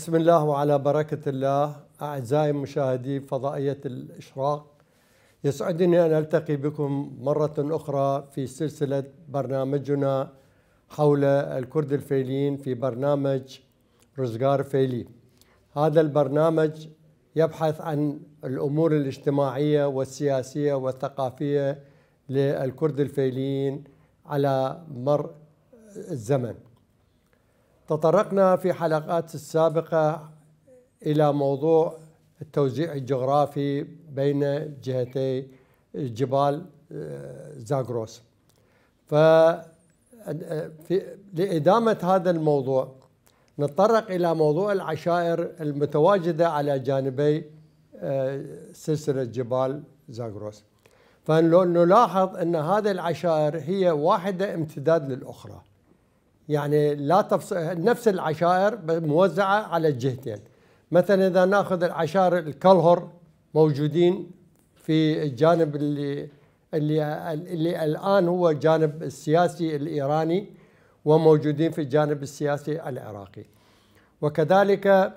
بسم الله وعلى بركة الله. أعزائي مشاهدي فضائية الإشراق، يسعدني أن ألتقي بكم مرة أخرى في سلسلة برنامجنا حول الكرد الفيليين في برنامج رزقار فيلي. هذا البرنامج يبحث عن الأمور الاجتماعية والسياسية والثقافية للكرد الفيليين على مر الزمن. تطرقنا في حلقات السابقة إلى موضوع التوزيع الجغرافي بين جهتي جبال زاغروس. لإدامة هذا الموضوع نتطرق إلى موضوع العشائر المتواجدة على جانبي سلسلة جبال زاغروس. فنلاحظ أن هذه العشائر هي واحدة امتداد للأخرى، يعني لا نفس العشائر موزعة على الجهتين. مثلا إذا نأخذ العشائر الكلهر موجودين في الجانب اللي الآن هو الجانب السياسي الإيراني، وموجودين في الجانب السياسي العراقي. وكذلك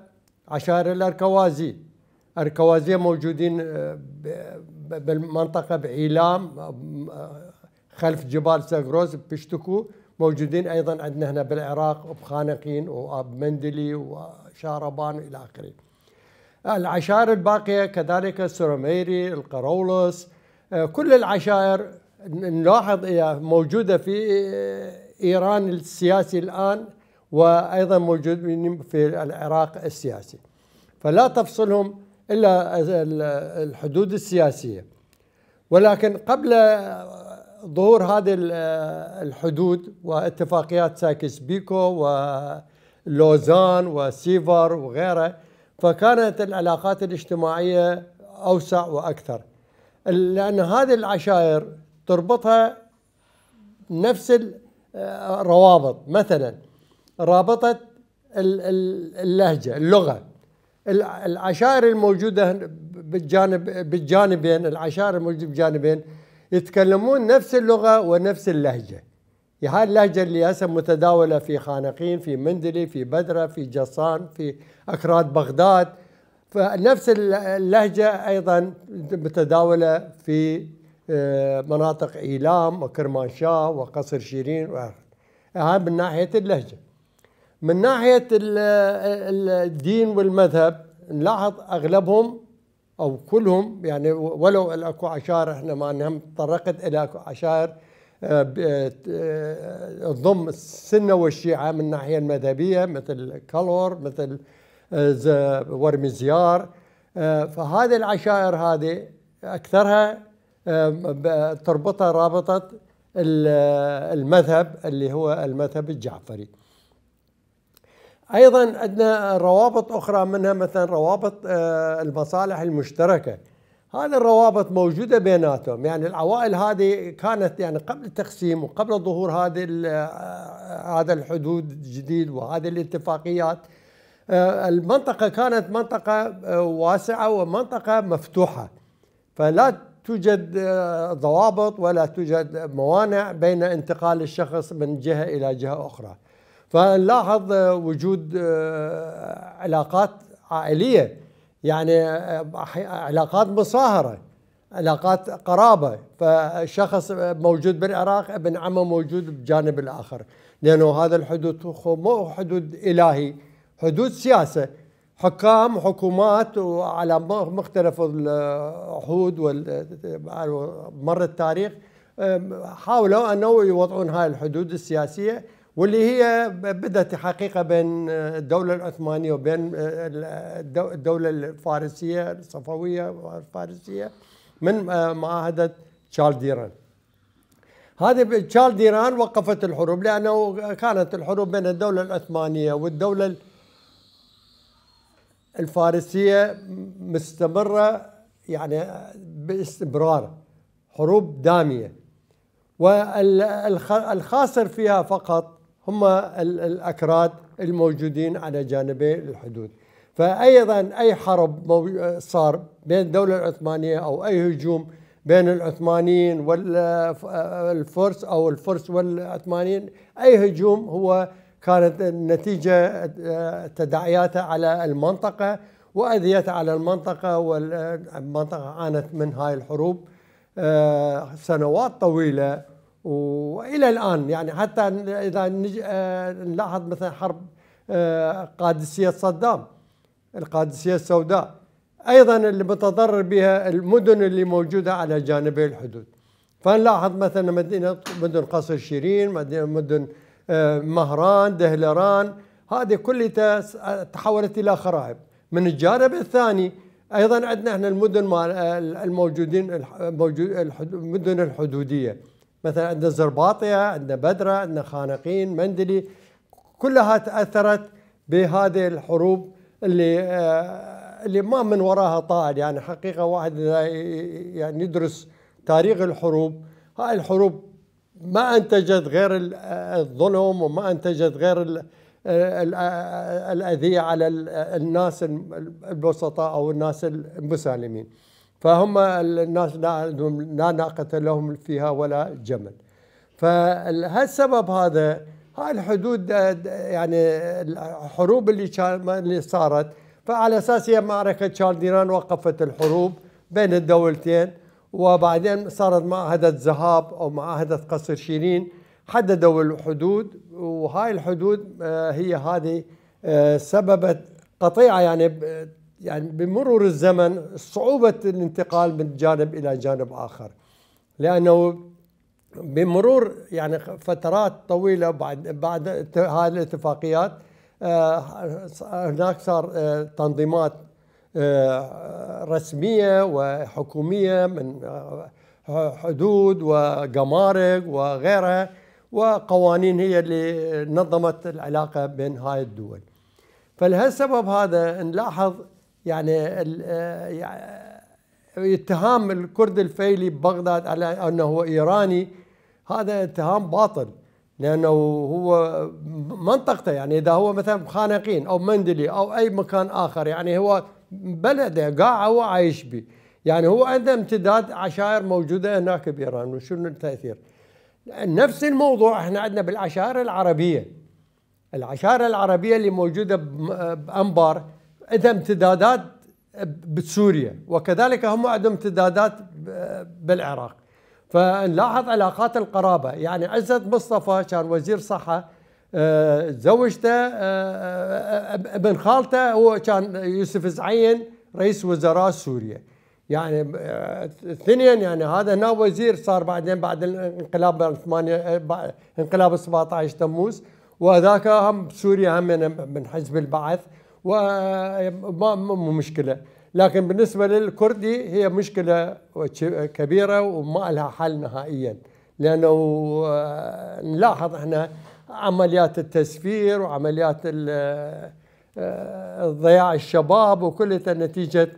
عشائر الأركوازية موجودين بالمنطقة بعيلام خلف جبال زاغروس بشتكو، موجودين أيضا عندنا هنا بالعراق بخانقين وأب مندلي وشاربان إلى آخره. العشائر الباقية كذلك السرميري، القرولس، كل العشائر نلاحظ هي موجودة في إيران السياسي الآن، وأيضا موجودين في العراق السياسي، فلا تفصلهم إلا الحدود السياسية. ولكن قبل ظهور هذه الحدود واتفاقيات سايكس بيكو ولوزان وسيفر وغيرها، فكانت العلاقات الاجتماعية أوسع وأكثر، لأن هذه العشائر تربطها نفس الروابط. مثلا رابطة اللغة، العشائر الموجودة بالجانبين، العشائر الموجودة بالجانبين يتكلمون نفس اللغة ونفس اللهجة. هاي اللهجة اللي هسه متداولة في خانقين، في مندلي، في بدرة، في جصان، في أكراد بغداد، فنفس اللهجة أيضا متداولة في مناطق إيلام وكرمانشاه وقصر شيرين. هاي من ناحية اللهجة. من ناحية الدين والمذهب نلاحظ أغلبهم أو كلهم، يعني ولو اكو عشائر احنا ما انهم تطرقت الى اكو عشائر تضم السنة والشيعة من الناحية المذهبية، مثل كلور، مثل ورمزيار. فهذه العشائر هذه أكثرها تربطها رابطة المذهب اللي هو المذهب الجعفري. أيضا عندنا روابط أخرى، منها مثلا روابط المصالح المشتركة. هذه الروابط موجودة بيناتهم، يعني العوائل هذه كانت يعني قبل التقسيم وقبل ظهور هذا الحدود الجديد وهذه الاتفاقيات، المنطقة كانت منطقة واسعة ومنطقة مفتوحة، فلا توجد ضوابط ولا توجد موانع بين انتقال الشخص من جهة إلى جهة أخرى. فنلاحظ وجود علاقات عائلية، يعني علاقات مصاهرة، علاقات قرابة. فالشخص موجود بالعراق، ابن عمه موجود بالجانب الآخر، لأنه هذا الحدود مو حدود إلهي، حدود سياسة، حكام حكومات وعلى مختلف العهود ومر التاريخ حاولوا أنه يوضعون هاي الحدود السياسية، واللي هي بدأت حقيقة بين الدولة العثمانية وبين الدولة الفارسية الصفوية والفارسية من معاهدة تشالديران. هذه تشالديران وقفت الحروب، لأنه كانت الحروب بين الدولة العثمانية والدولة الفارسية مستمرة، يعني باستمرار، حروب دامية، والخاسر فيها فقط هم الأكراد الموجودين على جانبي الحدود. فأيضا أي حرب صار بين الدولة العثمانية أو أي هجوم بين العثمانيين والفرس أو الفرس والعثمانيين، أي هجوم هو كانت النتيجة تداعياتها على المنطقة وأذيتها على المنطقة، والمنطقة عانت من هاي الحروب سنوات طويلة وإلى الآن. يعني حتى إذا نلاحظ مثلا حرب قادسية صدام، القادسية السوداء، أيضا اللي متضرر بها المدن اللي موجودة على جانبي الحدود. فنلاحظ مثلا مدن قصر شيرين، مدن مهران، دهلران، هذه كلها تحولت إلى خرائب. من الجانب الثاني أيضا عندنا احنا المدن الموجودين المدن الحدودية، مثلا عندنا زرباطية، عندنا بدرة، عندنا خانقين، مندلي، كلها تأثرت بهذه الحروب اللي ما من وراها طائل. يعني حقيقة واحد يعني يدرس تاريخ الحروب، هاي الحروب ما أنتجت غير الظلم، وما أنتجت غير الأذية على الناس البسطاء أو الناس المسالمين. فهم الناس لا ناقة لهم فيها ولا جمل. فهالسبب هذا هاي الحدود يعني الحروب اللي صارت، فعلى أساس هي معركة شالديران وقفت الحروب بين الدولتين، وبعدين صارت معاهدة ذهاب أو معاهدة قصر شيرين، حددوا الحدود. وهاي الحدود هي هذه سببت قطيعة، يعني بمرور الزمن صعوبة الانتقال من جانب إلى جانب آخر، لأنه بمرور يعني فترات طويلة بعد هذه الاتفاقيات هناك صار تنظيمات رسمية وحكومية من حدود وجمارك وغيرها، وقوانين هي اللي نظمت العلاقة بين هاي الدول. فلهالسبب هذا نلاحظ يعني اتهام الكرد الفيلي ببغداد على أنه هو إيراني، هذا اتهام باطل، لأنه هو منطقته، يعني إذا هو مثلا خانقين أو مندلي أو أي مكان آخر، يعني هو بلده قاع هو عايش به، يعني هو عنده امتداد عشائر موجودة هناك بإيران. وشنو التأثير؟ نفس الموضوع احنا عندنا بالعشائر العربية، العشائر العربية اللي موجودة بأنبار عندها امتدادات بسوريا، وكذلك هم عندهم امتدادات بالعراق. فنلاحظ علاقات القرابة، يعني عزت مصطفى كان وزير صحة، زوجته ابن خالته هو كان يوسف زعين رئيس وزراء سوريا، يعني اثنين، يعني هذا نائب وزير صار بعدين بعد الانقلاب انقلاب 17 تموز، وذاك هم سوريا هم من حزب البعث، وما مشكلة. لكن بالنسبة للكردي هي مشكلة كبيرة وما لها حل نهائيا، لأنه نلاحظ احنا عمليات التسفير وعمليات ضياع الشباب وكلها نتيجة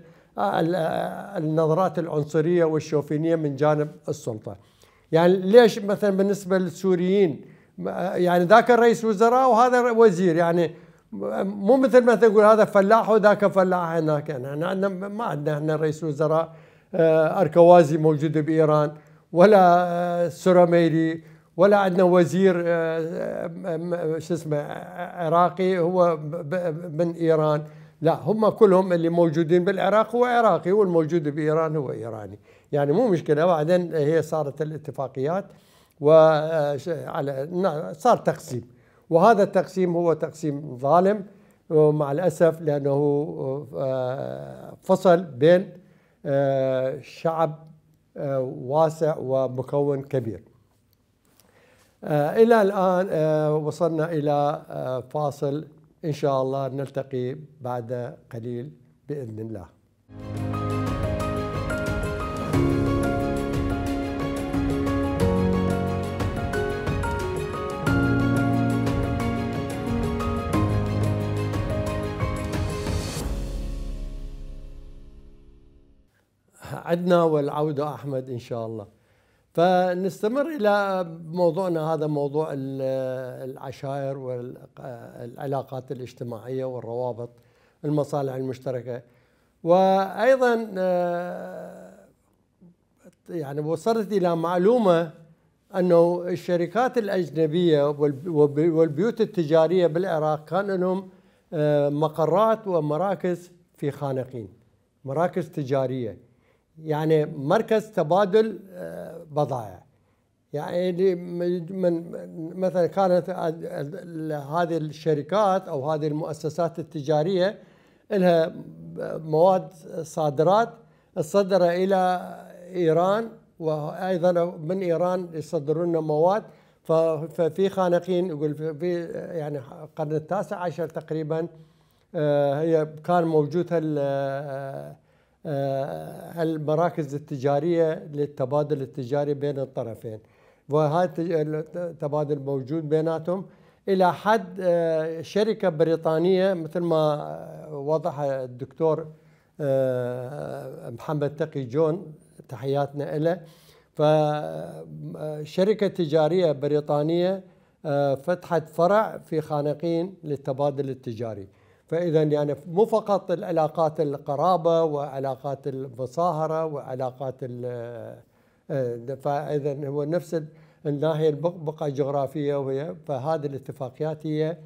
النظرات العنصرية والشوفينية من جانب السلطة. يعني ليش مثلا بالنسبة للسوريين يعني ذاك رئيس وزراء وهذا وزير، يعني مو مثل ما تقول هذا فلاح وذاك فلاح هناك. يعني عندنا ما عندنا احنا رئيس وزراء أركوازي موجود بإيران، ولا سرميري، ولا عندنا وزير شو اسمه عراقي هو من إيران. لا، هم كلهم اللي موجودين بالعراق هو عراقي، والموجود بإيران هو إيراني. يعني مو مشكلة. بعدين هي صارت الاتفاقيات وعلى صار تقسيم، وهذا التقسيم هو تقسيم ظالم ومع الأسف، لأنه فصل بين شعب واسع ومكون كبير. إلى الآن وصلنا إلى فاصل، إن شاء الله نلتقي بعد قليل بإذن الله. عدنا والعودة أحمد إن شاء الله. فنستمر إلى موضوعنا هذا، موضوع العشائر والعلاقات الاجتماعية والروابط، المصالح المشتركة. وأيضا يعني وصلت إلى معلومة أنه الشركات الأجنبية والبيوت التجارية بالعراق كان لهم مقرات ومراكز في خانقين، مراكز تجارية، يعني مركز تبادل بضائع. يعني من مثلا كانت هذه الشركات أو هذه المؤسسات التجارية لها مواد صادرات تصدر إلى إيران، وأيضا من إيران يصدرون مواد. ففي خانقين يقول في يعني القرن التاسع عشر تقريبا هي كان موجود المراكز التجارية للتبادل التجاري بين الطرفين، وهذا التبادل موجود بيناتهم إلى حد شركة بريطانية مثل ما وضح الدكتور محمد تقي جون، تحياتنا له. فشركة تجارية بريطانية فتحت فرع في خانقين للتبادل التجاري. فإذا يعني مو فقط العلاقات القرابة وعلاقات المصاهرة وعلاقات فإذا هو نفس الناحية البقعة الجغرافية، وهي فهذه الاتفاقيات هي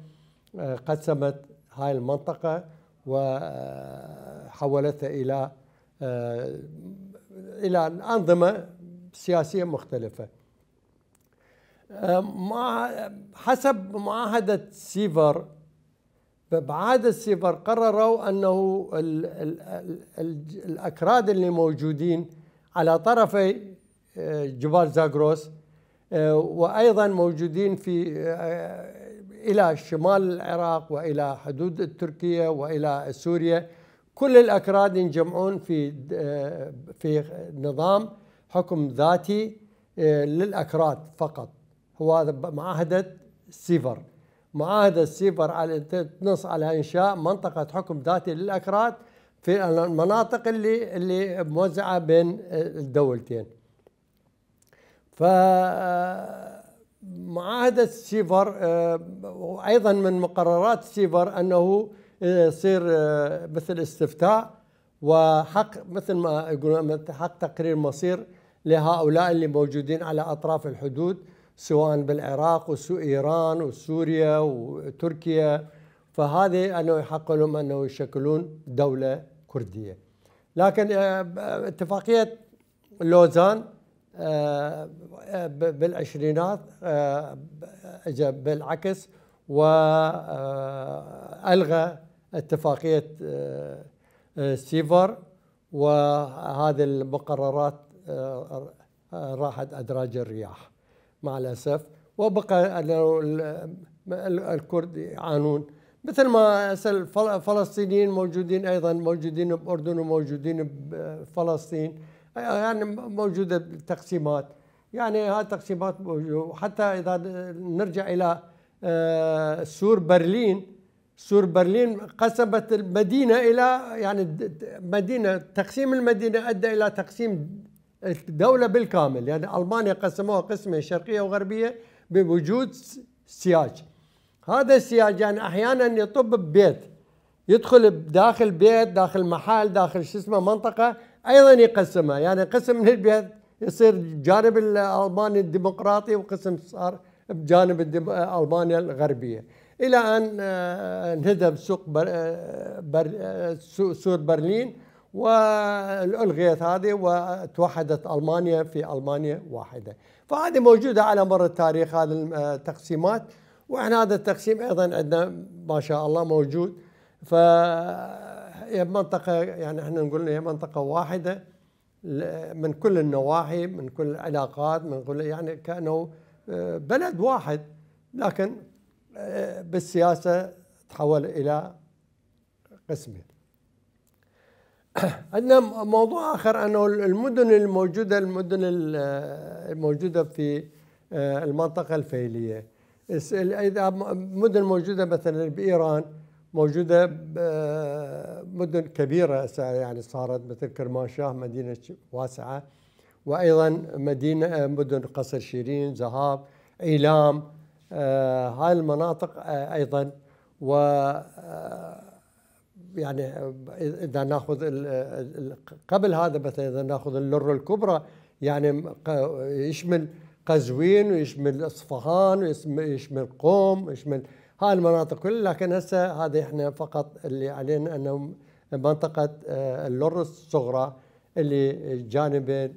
قسمت هاي المنطقة وحولتها إلى أنظمة سياسية مختلفة. حسب معاهدة سيفر، بعهد سيفر قرروا أنه الأكراد اللي موجودين على طرفي جبال زاغروس وأيضا موجودين إلى شمال العراق وإلى حدود تركيا وإلى سوريا، كل الأكراد ينجمعون في نظام حكم ذاتي للأكراد فقط. هو هذا معاهدة سيفر. معاهدة سيفر تنص على إنشاء منطقة حكم ذاتي للأكراد في المناطق اللي موزعة بين الدولتين. فمعاهدة سيفر أيضا من مقررات سيفر أنه يصير مثل استفتاء وحق، مثل ما يقولون، حق تقرير مصير لهؤلاء اللي موجودين على أطراف الحدود، سواء بالعراق وإيران وسوريا وتركيا. فهذه أنه يحق لهم أنه يشكلون دولة كردية. لكن اتفاقية لوزان بالعشرينات اجى بالعكس والغى اتفاقيه سيفر، وهذه المقررات راحت ادراج الرياح مع الاسف. وبقى انه الكرد يعانون مثل ما الفلسطينيين موجودين، ايضا موجودين باردن وموجودين بفلسطين، يعني موجوده تقسيمات. يعني هذه التقسيمات موجوده. حتى اذا نرجع الى سور برلين، سور برلين قسمت المدينه الى يعني مدينه، تقسيم المدينه ادى الى تقسيم الدوله بالكامل. يعني المانيا قسموها قسمين، شرقيه وغربيه، بوجود سياج. هذا السياج يعني احيانا يطب ببيت، يدخل داخل بيت، داخل محل، داخل شو اسمه منطقه، ايضا يقسمها. يعني قسم من البيت يصير بجانب الالماني الديمقراطي، وقسم صار بجانب المانيا الغربيه، الى ان انهدم سوق سور برلين والغيت هذه، وتوحدت المانيا في المانيا واحده. فهذه موجوده على مر التاريخ هذه التقسيمات، واحنا هذا التقسيم ايضا عندنا ما شاء الله موجود. فهي منطقه، يعني احنا نقول هي منطقه واحده من كل النواحي، من كل العلاقات، من كل، يعني كانوا بلد واحد، لكن بالسياسه تحول الى قسمين. عندنا موضوع اخر، انه المدن الموجوده في المنطقه الفيليه، اذا مدن موجوده مثلا بايران، موجوده مدن كبيره يعني صارت مثل كرمانشاه مدينه واسعه، وايضا مدن قصر شيرين، ذهاب، ايلام، هاي المناطق ايضا. و يعني اذا ناخذ قبل هذا مثلا، اذا ناخذ اللره الكبرى، يعني يشمل قزوين ويشمل اصفهان ويشمل قوم ويشمل هاي المناطق كلها. لكن هسه هذه احنا فقط اللي علينا انه منطقة اللورس الصغرى اللي جانب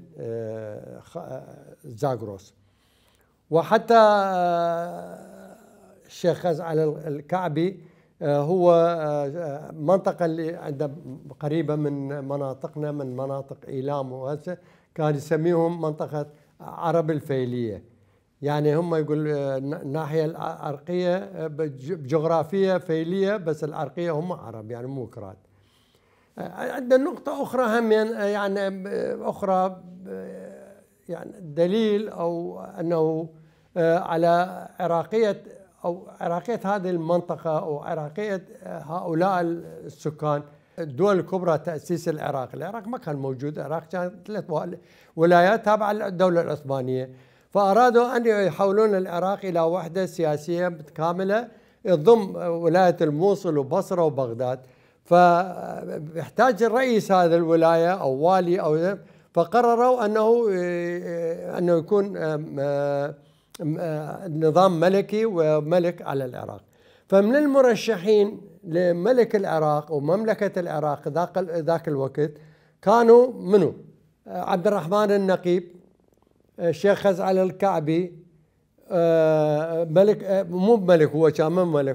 زاغروس. وحتى الشيخ خزعل الكعبي هو منطقة اللي عندها قريبة من مناطقنا، من مناطق إيلام، وهسه كان يسميهم منطقة عرب الفيلية. يعني هم يقول الناحية العرقية بجغرافية فيلية، بس العرقية هم عرب يعني مو كراد. عندنا نقطة أخرى هم يعني أخرى يعني دليل أو أنه على عراقية أو عراقية هذه المنطقة أو عراقية هؤلاء السكان. الدول الكبرى تأسيس العراق ما كان موجود. العراق كانت 3 ولايات تابعة للدولة العثمانية، فأرادوا أن يحولون العراق إلى وحدة سياسية كاملة تضم ولاية الموصل وبصرة وبغداد. فيحتاج الرئيس هذه الولاية أو والي أو فقرروا أنه يكون نظام ملكي وملك على العراق. فمن المرشحين لملك العراق ومملكة العراق ذاك الوقت كانوا منو؟ عبد الرحمن النقيب، الشيخ خزعل الكعبي، ملك مو ملك، هو كان من ملك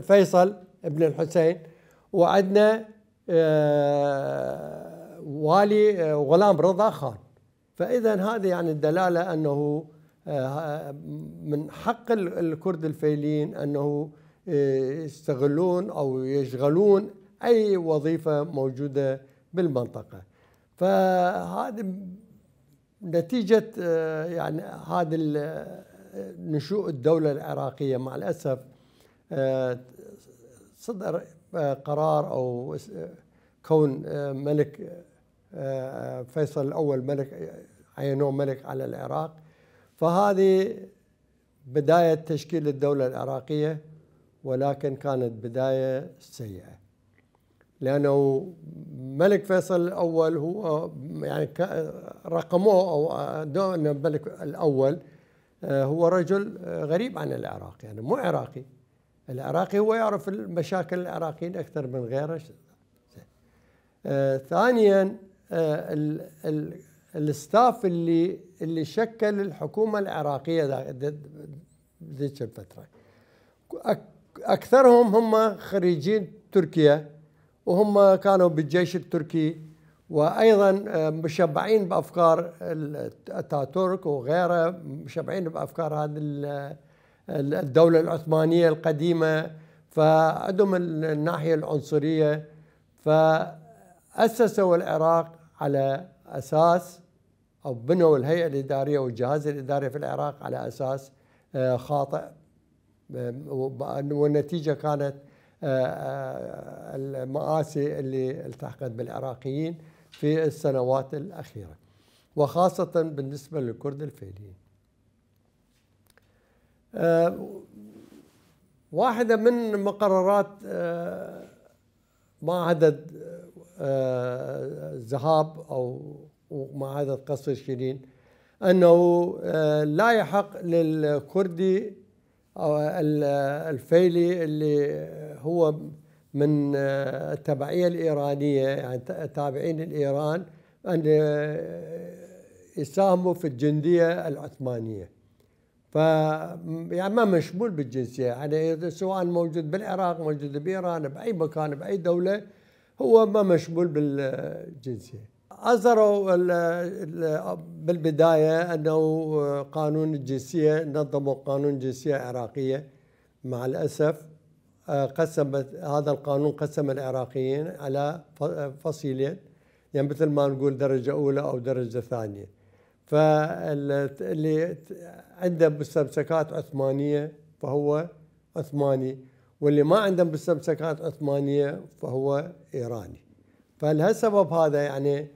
فيصل ابن الحسين، وعندنا والي غلام رضا خان. فإذا هذه يعني الدلالة أنه من حق الكرد الفيليين أنه يستغلون أو يشغلون أي وظيفة موجودة بالمنطقة. فهذه نتيجة يعني هذا نشوء الدولة العراقية. مع الأسف صدر قرار أو كون ملك فيصل الأول ملك، عينوه ملك على العراق. فهذه بداية تشكيل الدولة العراقية، ولكن كانت بداية سيئة، لأنه ملك فيصل الأول هو يعني رقموه أو أن الملك الأول هو رجل غريب عن العراق، يعني مو عراقي. العراقي هو يعرف المشاكل العراقيين أكثر من غيره. ثانيا الستاف اللي شكل الحكومة العراقية ذيك الفترة أكثرهم هم خريجين تركيا، وهم كانوا بالجيش التركي، وأيضا مشبعين بأفكار أتاتورك وغيره، مشبعين بأفكار هذه الدولة العثمانية القديمة، فعندهم الناحية العنصرية. فأسسوا العراق على أساس أو بنوا الهيئة الإدارية والجهاز الإداري في العراق على أساس خاطئ، والنتيجة كانت المآسي اللي التحقت بالعراقيين في السنوات الأخيرة، وخاصة بالنسبة للكرد الفيليين. واحدة من مقررات معاهدة ذهاب أو معاهدة قصر شيرين أنه لا يحق للكردي أو الفيلي اللي هو من التبعية الإيرانية، يعني تابعين لإيران، أن يساهموا في الجندية العثمانية. يعني ما مشمول بالجنسية، يعني سواء موجود بالعراق، موجود بإيران، بأي مكان، بأي دولة، هو ما مشمول بالجنسية. أصدروا بالبداية أنه قانون الجنسية، نظموا قانون الجنسية العراقية. مع الأسف هذا القانون قسم العراقيين على فصيلين، يعني مثل ما نقول درجة أولى أو درجة ثانية. فاللي عنده مستمسكات عثمانية فهو عثماني، واللي ما عنده مستمسكات عثمانية فهو إيراني. فلهالسبب هذا يعني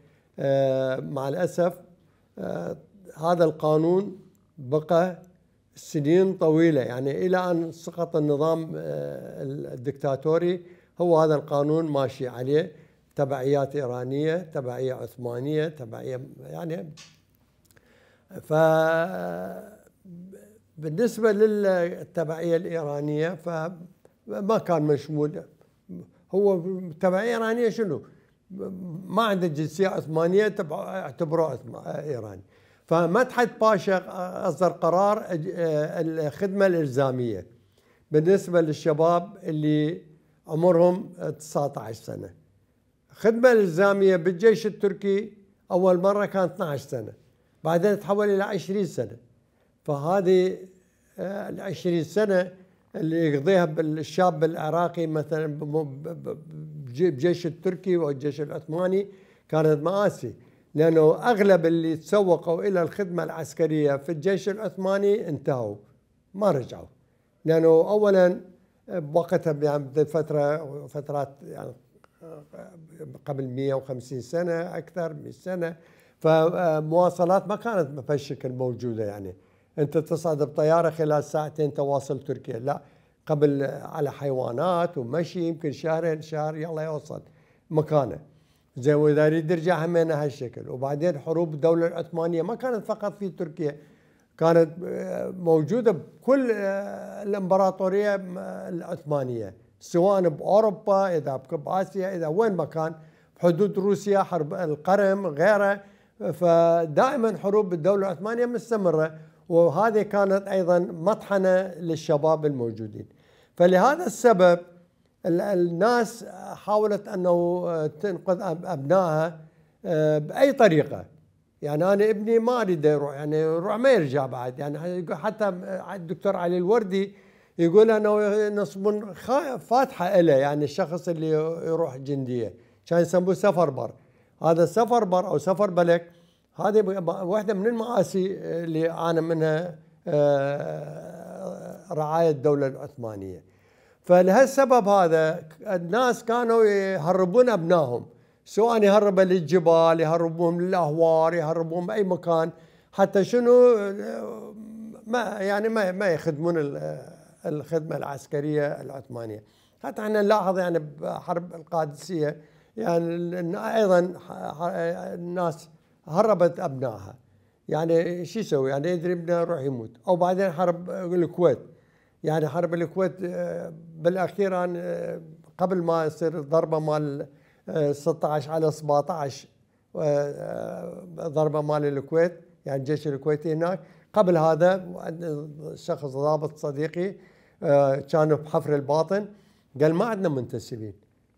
مع الأسف هذا القانون بقى سنين طويلة، يعني إلى أن سقط النظام الدكتاتوري هو هذا القانون ماشي عليه، تبعيات إيرانية، تبعية عثمانية، تبعية يعني بالنسبة للتبعية الإيرانية فما كان مشمول. هو التبعية الإيرانية شنو؟ ما عنده جنسية عثمانية اعتبروه إيراني. فمدحت باشا أصدر قرار الخدمة الإلزامية بالنسبة للشباب اللي عمرهم 19 سنة. الخدمة الإلزامية بالجيش التركي أول مرة كانت 12 سنة، بعدين تحول إلى 20 سنة. فهذه ال20 سنة اللي يقضيها الشاب العراقي مثلا بجيش التركي والجيش العثماني كانت مآسي، لأنه أغلب اللي تسوقوا إلى الخدمة العسكرية في الجيش العثماني انتهوا ما رجعوا، لأنه أولا بوقتها يعني فترات يعني قبل 150 سنة أكثر من سنة، فمواصلات ما كانت بهالشكل موجودة. يعني أنت تصعد بطيارة خلال ساعتين تواصل تركيا، لا، قبل على حيوانات ومشي يمكن شهرين شهر يلا يوصل مكانه. زين، وإذا يريد يرجع همينه هالشكل. وبعدين حروب الدولة العثمانية ما كانت فقط في تركيا، كانت موجودة بكل الإمبراطورية العثمانية، سواء بأوروبا إذا بآسيا إذا وين ما كان، بحدود روسيا، حرب القرم غيره. فدائما حروب الدولة العثمانية مستمرة، وهذه كانت أيضا مطحنة للشباب الموجودين. فلهذا السبب الناس حاولت أنه تنقذ أبنائها بأي طريقة. يعني أنا ابني ما أريد يروح، يعني يروح ما يرجع بعد. يعني حتى الدكتور علي الوردي يقول أنه ينصبون فاتحة له، يعني الشخص اللي يروح جندية كان يسموه سفربر. هذا السفربر أو سفر بلك هذه واحدة من المآسي اللي عانى منها رعاية الدولة العثمانية. فلهالسبب هذا الناس كانوا يهربون أبنائهم، سواء يهربوا للجبال، يهربوهم للأهوار، يهربوهم بأي مكان، حتى شنو ما يخدمون الخدمة العسكرية العثمانية. حتى احنا نلاحظ يعني بحرب القادسية يعني أيضا الناس هربت أبنائها. يعني شو يسوي؟ يعني يدري ابنه يروح يموت. أو بعدين حرب الكويت، يعني حرب الكويت بالأخير قبل ما يصير الضربة مال 16 على 17 ضربة مال الكويت، يعني الجيش الكويتي هناك. قبل هذا شخص ضابط صديقي كانوا بحفر الباطن، قال ما عندنا منتسبين،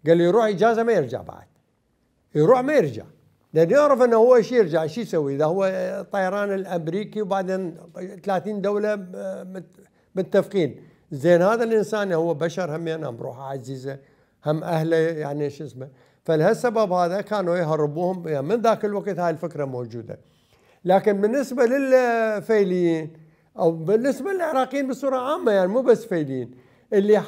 قال لي يروح إجازة ما يرجع بعد، يروح ما يرجع، لأن يعرف أنه هو شي يرجع شي يسوي إذا هو الطيران الأمريكي وبعدين 30 دولة متفقين. زين، هذا الإنسان هو بشر هم ينام بروحه عزيزة، هم أهله يعني شو اسمه. فلهالسبب هذا كانوا يهربوهم. يعني من ذاك الوقت هاي الفكرة موجودة. لكن بالنسبة للفيليين أو بالنسبة للعراقيين بصورة عامة، يعني مو بس فيليين، اللي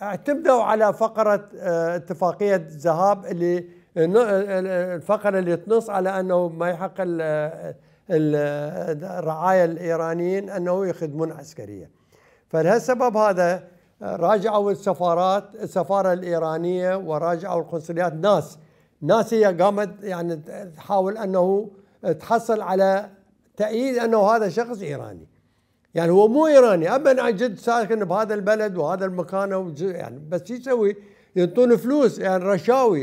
اعتمدوا على فقرة اتفاقية ذهاب، اللي الفقرة اللي تنص على أنه ما يحق الرعاية الإيرانيين أنه يخدمون عسكريا. فلهالسبب هذا راجعوا السفارة الإيرانية وراجعوا القنصليات. ناس هي قامت يعني تحاول أنه تحصل على تأييد أنه هذا شخص إيراني، يعني هو مو إيراني أبدا، عن جد ساكن بهذا البلد وهذا المكان، يعني بس يسوي ينطون فلوس، يعني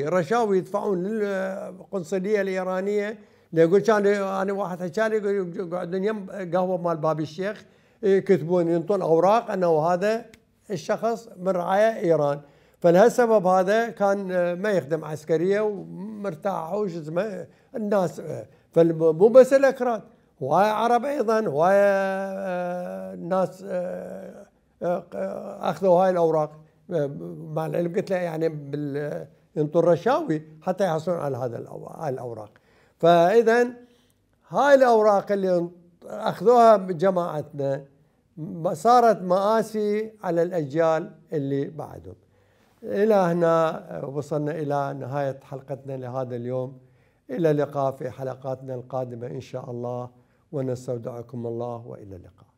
رشاوي يدفعون للقنصلية الإيرانية. يقول كان أنا واحد حكالي يقول قاعدين يم قهوة مال باب الشيخ يكتبون ينطون أوراق أنه هذا الشخص من رعاية إيران. فلهالسبب هذا كان ما يخدم عسكرية ومرتاح وش اسمه الناس. فمو بس الأكراد، هواي عرب أيضا، هواي الناس أخذوا هاي الأوراق. مع العلم قلت له يعني ينطوا رشاوي حتى يحصلون على هذا الأوراق. فإذا هاي الأوراق اللي أخذوها بجماعتنا صارت مآسي على الأجيال اللي بعدهم. إلى هنا وصلنا إلى نهاية حلقتنا لهذا اليوم. إلى اللقاء في حلقاتنا القادمة إن شاء الله، ونستودعكم الله وإلى اللقاء.